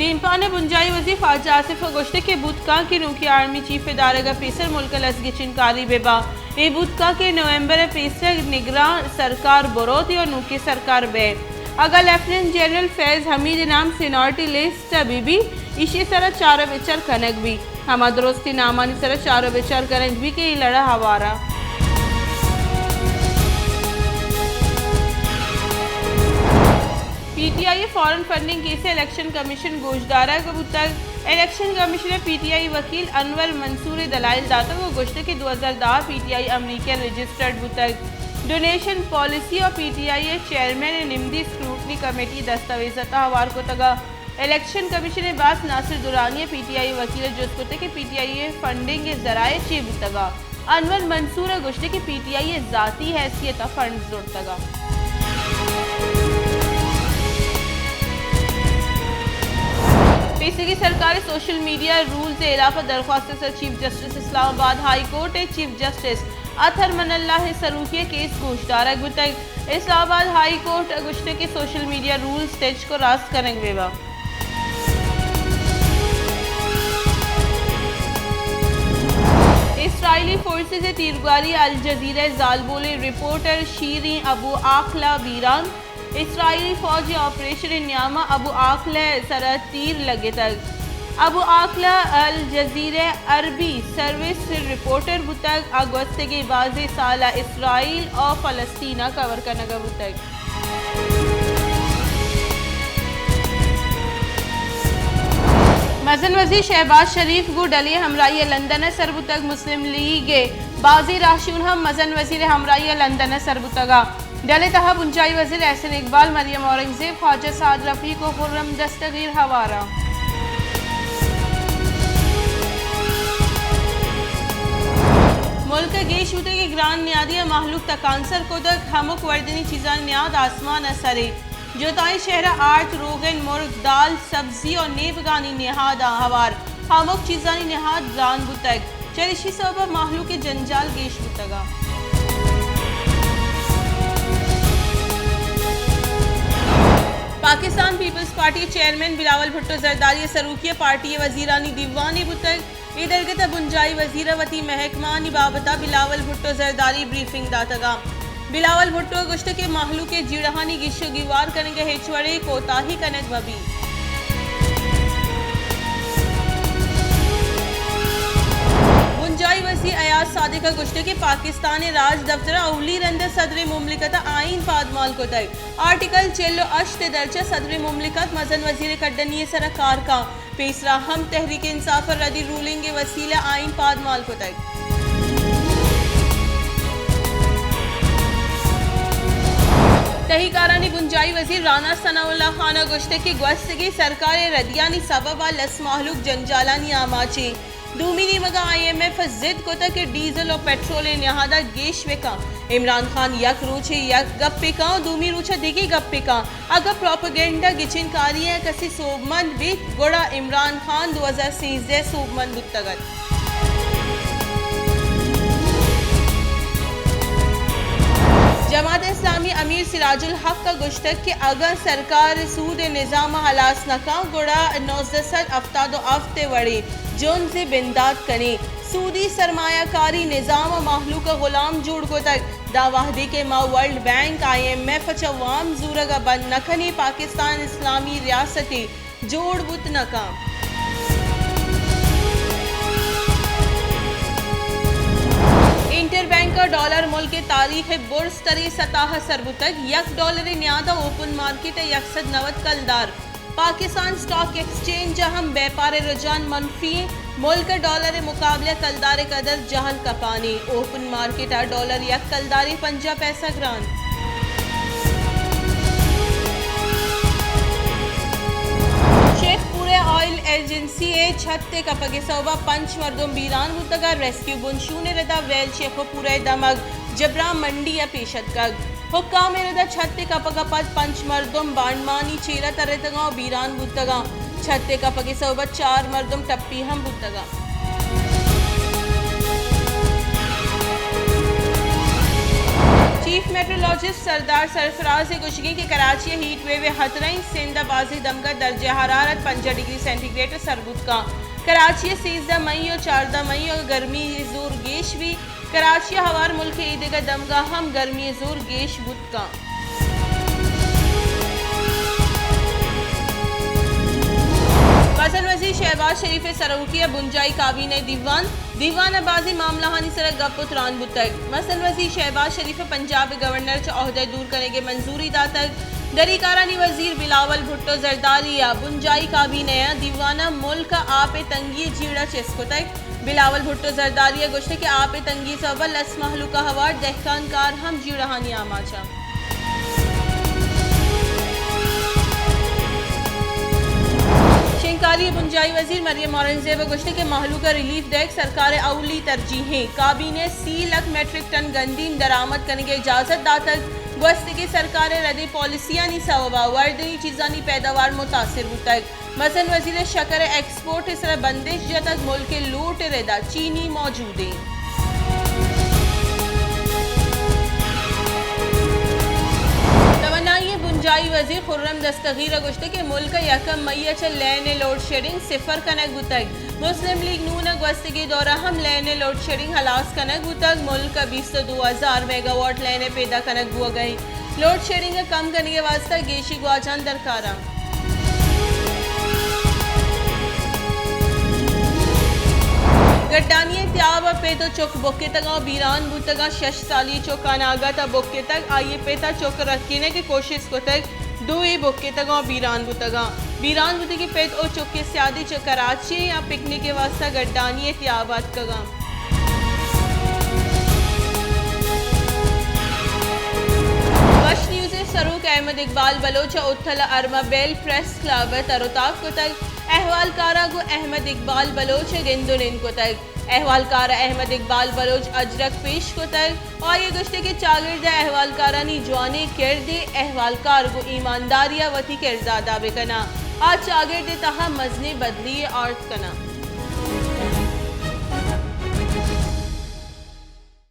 پیمپان ء بنجاہی وزیر خواجہ آصف ء گوشتگ کہ بوت کنت کہ نوکیں آرمی چیف ء دارگ ء پیسر ملک ء لس گچین کاری بہ باں۔ اے بوت کنت کہ نومبر ء پیسر نگراں سرکار بروت یا نوکیں سرکار بئیت۔ اگاں لیفٹیننٹ جنرل فیض حمید ء نام سینیارٹی لسٹ ء بہ بیت، ایشی ء سرا چارہ بچار کنگ بیت۔ ہما درستیں نامانی سرا چارہ بچار کنگ بیت کہ اے لڑ ء ہوار ء۔ پی ٹی آئی ء فارن فنڈنگ کیس ء الیکشن کمیشن گوشدارگ بوتگ۔ الیکشن کمیشن ء پی ٹی آئی وکیل انور منصور ء دلائل داتگ ء گوشتگ کہ دو ہزار دہ ء پی ٹی آئی امریکہ ء رجسٹرڈ بوتگ۔ ڈونیشن پالیسی ء پی ٹی آئی ء چیئرمین ء نمدی اسکروٹنی کمیٹی ء دستاویز ء تہ ہوار کتگ ء الیکشن کمیشن ء باسک ناصر درانی ء پی ٹی آئی ء وکیل ء جست کتگ کہ پی ٹی آئی ء فنڈنگ ء ذرائع چے بوتگ ء انور منصور ء گوشتگ کہ پی ٹی آئی ء ذاتی حیثیت ء فنڈز زرتگ ء۔ پیسریگیں سرکار ء سوشل میڈیا رولز ء ہلاپ ء درخواست ء سر چیف جسٹس اسلام آباد ہائی کورٹ ء چیف جسٹس اطہر من اللہ ء سروکی ء کیس گوشدارگ بوتگ۔ اسلام آباد ہائی کورٹ ء گوشتگ کہ سوشل میڈیا رولز تچک ء راست کنگ بہ باں۔ اسرائیلی فورسز ء تیرگواری ء الجزیرہ ء زالبولیں رپورٹر شیریں ابو عاقلہ بیران۔ اسرائیلی فوج ء آپریشن ء نیام ء ابو عاقلہ ء سرا تیر لگتگ۔ ابو عاقلہ الجزیرہ عربی سروس ء رپورٹر بوتگ ء گوستگیں بازیں سال ء اسرائیل ء فلسطین ء کور کنگ ء بوتگ۔ مزن وزیر شہباز شریف گوں ڈلے ہمراہی ء لندن ء سر بوتگ۔ مسلم لیگ ء بازیں راہشون ہم مزن وزیر ء ہمراہی ء لندن ء سر بوتگ ء ڈل ء تہا بنجاہی وزیر احسن اقبال، مریم اورنگزیب، خواجہ سعد رفیق ء خرم دستگیر ہوار ء۔ ملک ء گیش بوتگیں گران نیادی ء مہلوک تکانسر کتگ، ہمک وردنی چیزانی نیاد آسمان ء سر ء۔ جتائیں شہر ء آرت، روگن، مرگ، دال، سبزی ء نیبگانی نہاداں ہوار ہمک چیزانی نہاد گران بوتگ۔ چریشی سبب ء مہلوک ء جنجال گیش بوتگ ء۔ پاکستان پیپلز پارٹی ء چیئرمین بلاول بھٹو زرداری ء سروکی ء پارٹی ء وزیرانی دیوانے بوتگ۔ اے درگت ء بنجاہی وزیر ء وتی محکمہانی بابت ء بلاول بھٹو زرداری بریفنگ داتگ ء بلاول بھٹو ء گوشتگ کہ مہلوک ء جیڑہانی گیش ء گیوار کنگ ء ہچ وڑیں کوتاہی کنگ مہ بیت۔ بنجاہی وزیر ایاز صادق ء گوشتگ کہ پاکستان ء راج دفتر ء اولی رند ء صدر مملکت ء آئین پادمال کتگ۔ آرٹیکل چل ء ہشت ء درچ ء صدر مملکت مزن وزیر ء کڈنی ء سر ء کار کن۔ پیسرا ہم تحریک انصاف ء ردی رولنگ ء وسیلہ آئین پادمال کتگ۔ تہی کارانی بنجاہی وزیر رانا ثناء اللہ خان ء گوشتگ کہ گوستگیں سرکار ء ردیانی سبب ء لس مہلوک جنجالانی آماچ انت۔ دومی نیمگ ء آئی ایم ایف ء ضد کتگ کہ ڈیزل ء پٹرول ء نہاد ء گیش بہ کن۔ عمران خان یک روچے یک گپے کن ء دومی روچ ء دگہ گپے کن۔ اگاں پروپیگنڈا گچین کاری ء کسے سوبمند بیت، گڑا عمران خان دو ہزار سیزدہ ء سوبمند بوتگ ات۔ جماعت اسلامی امیر سراج الحق ء گوشتگ کہ اگاں سرکار سود ء نظام ء ہلاس نہ کن، گڑا نوزدہ سد ہفتاد ء ہفت ء وڑیں جنز ء بندات کنیں۔ سودی سرمایہ کاری نظام ء مہلوک ء غلام جوڑ کتگ۔ داں وہدے کہ ما world bank, I M F ء چہ وام زورگ ء بند نہ کنیں، پاکستان اسلامی ریاستے جوڑ بوت نہ کن۔ انٹر بینک ء ڈالر ملک ء تاریخ ء برزتریں سطح ء سر بوتگ۔ یک ڈالر ء نیاد ء اوپن مارکیٹ ء یک سد نود کلدار۔ پاکستان اسٹاک ایکسچینج ء ہم بیپار ء رجحان منفی انت۔ ملک ء ڈالر ء مقابلہ ء کلدار ء قدر جہل کپان انت۔ اوپن مارکیٹ ء ڈالر یک کلدارے پنجاہ پیسہ گران۔ شیخ پورہ آئل ایجنسی ء چھت ء کپگ ء سوب ء پنچ مردم بیران بوتگ ء ریسکیو بنشون ء رد ء ویل شیخ پورہ ء دمگ جبران منڈی ء پیش اتکگ۔ حکام ء ردا چھت ء کپگ ء پد پنچ مردم بانڈمانی چیرا ترتگاں و بیران بوتگاں۔ چھت ء کپگ ء سوب ء چار مردم ٹپی ہم بوتگاں۔ چی چیف میٹرولوجسٹ سردار سرفراز ءِ گوشگ اِنت کہ کراچی ءِ ہیٹ ویو ءِ خطرہ اِنت، سندھ ءِ بازیں دمگ ءَ درجہ حرارت پنجاہ ڈگری سینٹی گریڈ ءَ سر بوت کنت۔ کراچی ءَ سیزدہ مئی ءُ چاردہ مئی ءَ گرمی ءِ زور گیش بیت۔ کراچی ءَ ہوار ملک ءِ ایدگہ دمگاں ہم گرمی ءِ زور گیش بوت کنت۔ مزن وزیر شہباز شریف ءِ سروکی ءَ بنجاہی کابینہ ءِ دیوان، دیوان ءَ بازیں معاملہانی سرا گپ ءُ تران بوتگ۔ مزن وزیر شہباز شریف ءَ پنجاب ءِ گورنر چہ عہدہ ءَ دور کنگ ءِ منظوری داتگ۔ دری کارانی وزیر بلاول بھٹو زرداری ءَ بنجاہی کابینہ ءِ دیوان ءَ ملک ءَ آپ ءِ تنگی ءِ جیڑہ چست کتگ۔ بلاول بھٹو زرداری ءَ گوشتگ کہ آپ ءِ تنگی ءِ سبب ءَ لس مہلوک ءَ ہوار دہکان کار ہم جیڑہانی آماچ اَنت۔ شنگکاری ءِ بنجاہی وزیر مریم اورنگزیب ءَ گوشتگ کہ مہلوک ءَ ریلیف دئیگ سرکار ءِ اولی ترجیح اِنت۔ کابینہ ءَ سی لکھ میٹرک ٹن گندیم درآمد کنگ ءِ اجازت داتگ۔ گوستگیں سرکار ءِ ردیں پالیسیانی سوب ءَ وردنی چیزانی پیداوار متاثر بوتگ۔ مزن وزیر ءَ شکر ءِ ایکسپورٹ ءِ سرا بندش جتگ، ملک ءِ لوٹ ءِ ردا چینی موجود اِنت۔ توانائی ءِ بنجاہی وزیر خرم دستگیر ءَ گوشتگ کہ ملک ءَ یکم مئی ءَ چہ لین ءِ لوڈ شیڈنگ صفر کنگ بوتگ۔ مسلم لیگ نون ءَ گوستگیں دور ءَ ہم لین ءِ لوڈ شیڈنگ ہلاس کنگ بوتگ۔ ملک ءَ بیست ءُ دو ہزار میگا واٹ لین ءِ پیدا کنگ بوگ ءَ اِنت۔ لوڈ شیڈنگ ءَ کم کنگ ءِ واستہ گیشیں گواچن درکار اَنت۔ گڈانی ءِ تیاب ءَ پت ءُ چک بکتگ اَنت، بیران بوتگ اَنت۔ شش سالی چک اناگت ءَ بکتگ، آئی ءِ پت ءَ چک ءَ رکینگ ءِ کوشست کتگ، دوئیں بکتگ اَنت، بیران بوتگ اَنت۔ بیران بوتگیں پت ءُ چک ءِ سیادی چہ کراچی ءَ پکنک ءِ واستہ گڈانی ءِ تیاب ءَ اتکگ اَنت۔ وش نیوز ءِ سروک احمد اقبال بلوچ ءَ اتل ءَ ارمہ بیل پریس کلب ءَ تر ءُ تاب کتگ۔ احوالکاراں گوں احمد اقبال بلوچ ءَ گند ءُ نند کتگ۔ احوالکار ءَ احمد اقبال بلوچ ءَ اجرک پیش کتگ ءُ آئی ءَ گوشتگ کہ چاگرد ءِ احوالکارانی جوانیں کردے، احوالکار گوں ایمانداری ءَ وتی کرد ءَ ادا بہ کن اَنت، آ چاگرد ءِ تہا مزنیں بدلی یے آرت کن اَنت۔